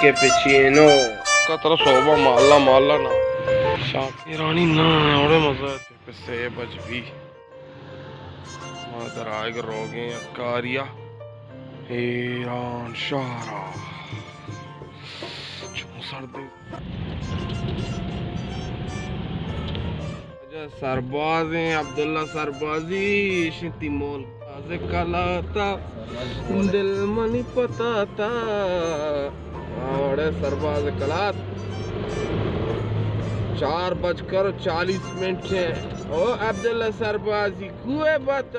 کیپچینو۔ کا ترا صوبہ مالا مالا نا۔ شاکرانی نا، اوڑے مزہ ہے۔ کہ سے بج بی۔ ما در آئیگ روگیں یک کاریا۔ ایران شہرا۔ چون سردی۔ واجہ سربازیں، عبداللہ سربازی، ایشی تی مول تازہ کلاتا، دل منی پتاتا، اوڑے سرباز کلات۔ چار بج کر چالیس منٹ ہے۔ او عبداللہ سربازی، کوئے باتو؟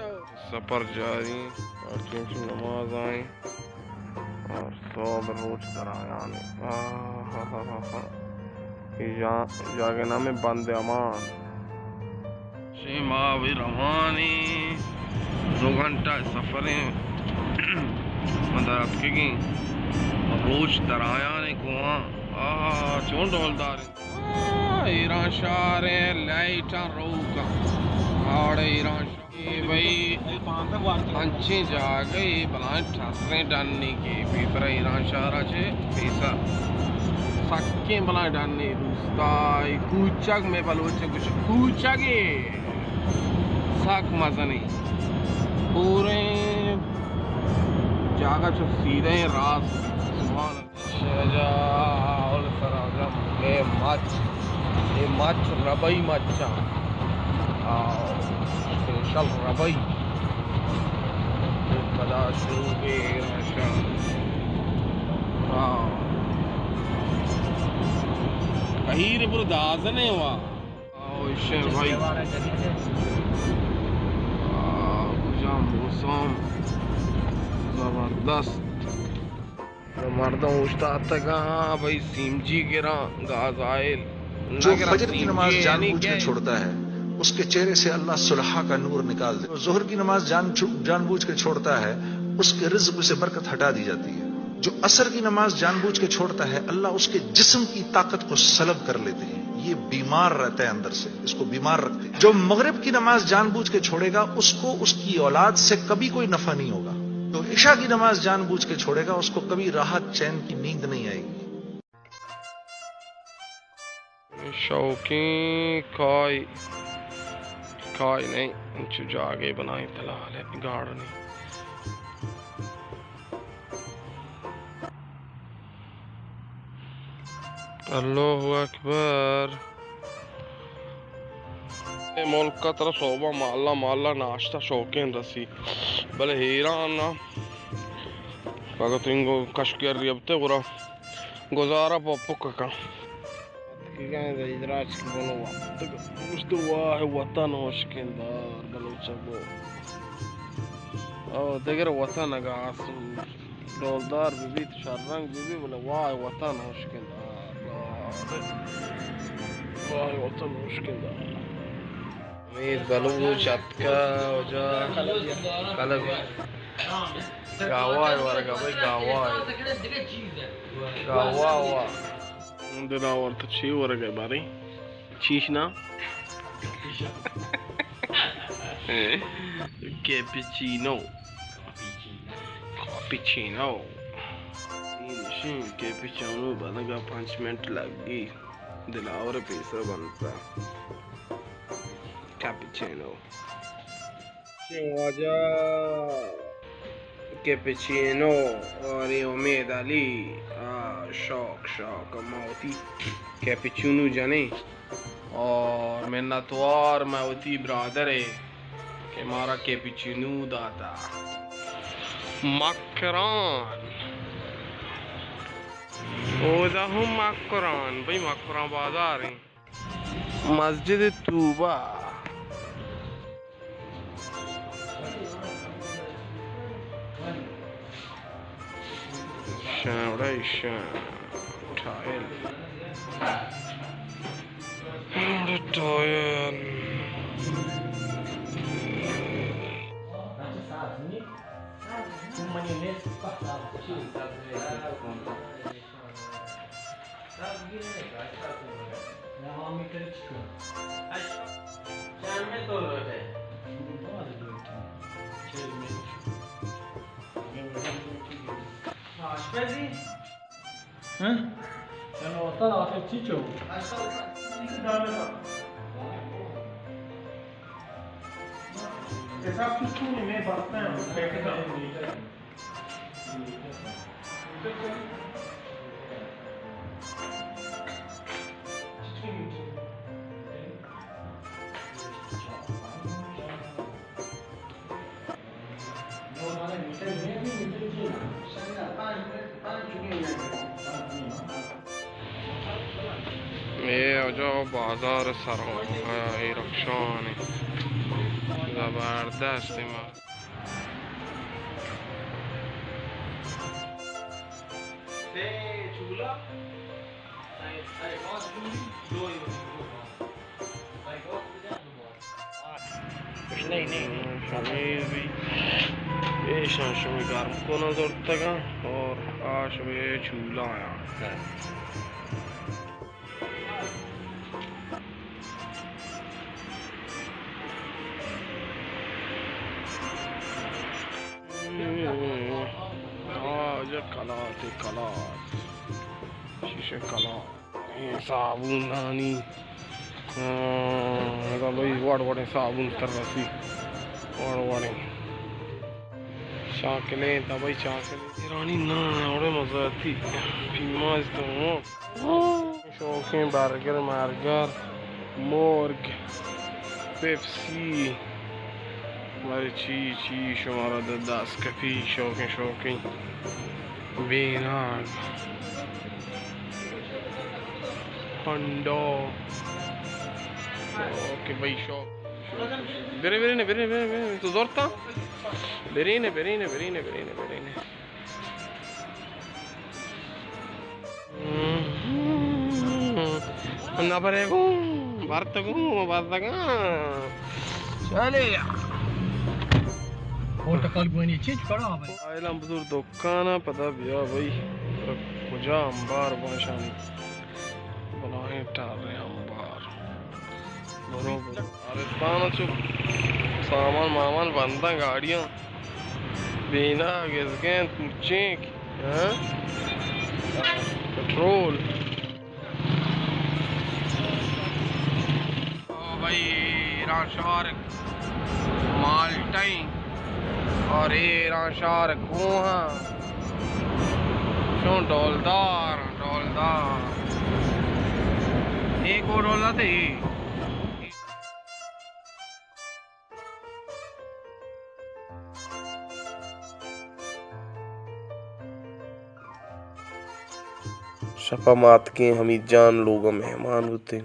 سفر جاری، پارٹی نماز آئیں۔ اور صبح روچ در آیان۔ آہاہاہا۔ اے جا-، جاگہ نام بند امان۔ شے ما وی روانی، دو گھنٹہ سفریں۔ من در اتکگیں۔ روچ در آیان گوان۔ آہا، چون ڈولدار انت۔ آہ، ایران شہر ءِ لائٹاں روکاں۔ آڑے ایران شہر۔ اے بھئی، انچیں جاگہے، بلائیں ٹریں ڈنے کہ پیسرا ایران شہر ءَ چہ پیسر سکیں بلائیں ڈنے، روستائی کوچگ، مئے بلوچ گوش کوچگے، سک مزنیں پوریں جاگہ چو سیدھیں راست۔ سبحان اللہ۔ شہجا اول سرا جم اے مچ، اے مچ ربئی مچ آ، آ، اسپیشل ربئی۔ پدا شروع کے ایران شاہ۔ ہاں۔ کہیر پر دازنے وا۔ آؤ، ایشیں بھائی۔ آ، کجام موسم زبردست۔ مردم اوشتاتگاں، بھائی، سی این جی گراں، گاز آئل۔ جو فجر کی نماز جان بوجھ کے چھوڑتا ہے، اس کے چہرے سے اللہ صلحاء کا نور نکال دے۔ جو ظہر کی نماز جان چھو-، جان بوجھ کے چھوڑتا ہے، اس کے رزق سے برکت ہٹا دی جاتی ہے۔ جو عصر کی نماز جان بوجھ کے چھوڑتا ہے، اللہ اس کے جسم کی طاقت کو سلب کر لیتے ہیں، یہ بیمار رہتا ہے اندر سے، اس کو بیمار رکھتے ہیں۔ جو مغرب کی نماز جان بوجھ کے چھوڑے گا، اس کو اس کی اولاد سے کبھی کوئی نفع نہیں ہوگا۔ جو عشاء کی نماز جان بوجھ کے چھوڑے گا، اس کو کبھی راحت چین کی نیند نہیں آئے گی۔ شوقیں کائی، کائی نہیں، انچو جاگے بنائیں تلال ہے، گارڈنی۔ اللہ اکبر۔ اے ملک ءَ ترا صوبہ مالا مالا ناشتہ شوقیں رسی، بلے حیران آں، اگاں تو انگو کشکر ریبتے گڑا گزارہ پہ پک کن۔ اتکگاں زہیدراج کہ بنو وپتگ۔ گوشت واہ وطن ہشکیں دار بلوچ گو۔ او دگر وطن اگاں آسو ڈولدار بہ بیت، شررنگ بہ بیت، بلے واہ وطن ہشکیں دار۔ واہ وطن ہشکیں دار۔ امید بلوچ اتکا وجہ کلب۔ گاوائے ورگا بھائی، گاوائے۔ گاوا وا۔ دلاور تو چی ورگا بارے؟ چیش نا؟ کیپیچینو۔ کاپیچینو۔ کیپیچینو بنگا پنچ منٹ لگی۔ دلاور پیسر بنتا۔ کیپیچینو۔ واجہ کیپیچینو اور اے امید علی، آ، شوق، شوق، ما وتی کیپیچینو جنیں اور منتوار ما وتی برادر ہے کہ مارا کیپیچینو داتا۔ مکران۔ اودا ہم مکران، بھئی مکران بازار ہیں۔ مسجد طوبہ۔ شاوڑا ایشان ٹائل۔ ٹائل۔ ہاں؟ چلو، استاد، آخر چی چو؟ حساب تو چونی میں بستا ہوں، پیکٹ ہوں۔ اے اجا بازار سر، اے رکشانی زبردست ما۔ شمے بھی ایشاں شمے گرم کناں زرتگاں اور آ شمے چولا آیاں۔ آ، جا کلات، کلات۔ شیشہ کلات۔ اے صابونانی، ہاں، ادا بھائی وڑ وڑیں صابون تر رسی، وڑ وڑیں۔ چاکلیٹ، ادا بھائی چاکلیٹ۔ ایرانی نان، وڑے مزہ آتی۔ پیماز تو ہوں۔ شوقیں برگر مرگر، مرگ، پیپسی، بارے چی چی شمارا د-، دست کپی، شوقیں شوقیں۔ بیناگ، ہنڈا۔ اوکے بھائی، شوق۔ برے، برے نے، برے، برے، برے، تو زورتا؟ برے نے، برے نے، برے نے، برے نے، برے نے۔ نبرے گوں، برت گوں، بزگاں۔ چلے یا۔ اور ٹکال گونی چیز پڑا بھائی۔ آئلم بزور دکان، پدا بیا بھائی۔ کجا امبار باشانی؟ بلاہیں ٹارے امبار۔ برو، برو۔ آرستان چو سامان مامان بنداں گاڑیاں۔ بینا گزگین پوچینک۔ ہاں؟ پٹرول۔ او بھائی، ایران شہر مالٹائیں اور ایران شہر کوہاں۔ شون ڈولدار، ڈولدار۔ ایک اور ڈولدار تھے۔ شپا ما اتکیں حمید جان لوگا مہمان بوتیں۔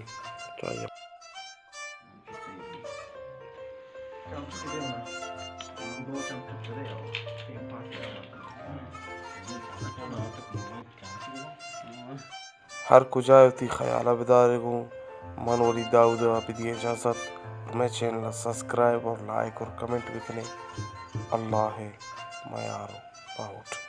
ہر کجا وتی خیال ء بدارے گوں۔ من ولید داؤد ء بدی اجازت، مئے چینل ء سبسکرائب اور لائک اور کمنٹ بکنے۔ اللہ ء میار و پاہوٹ۔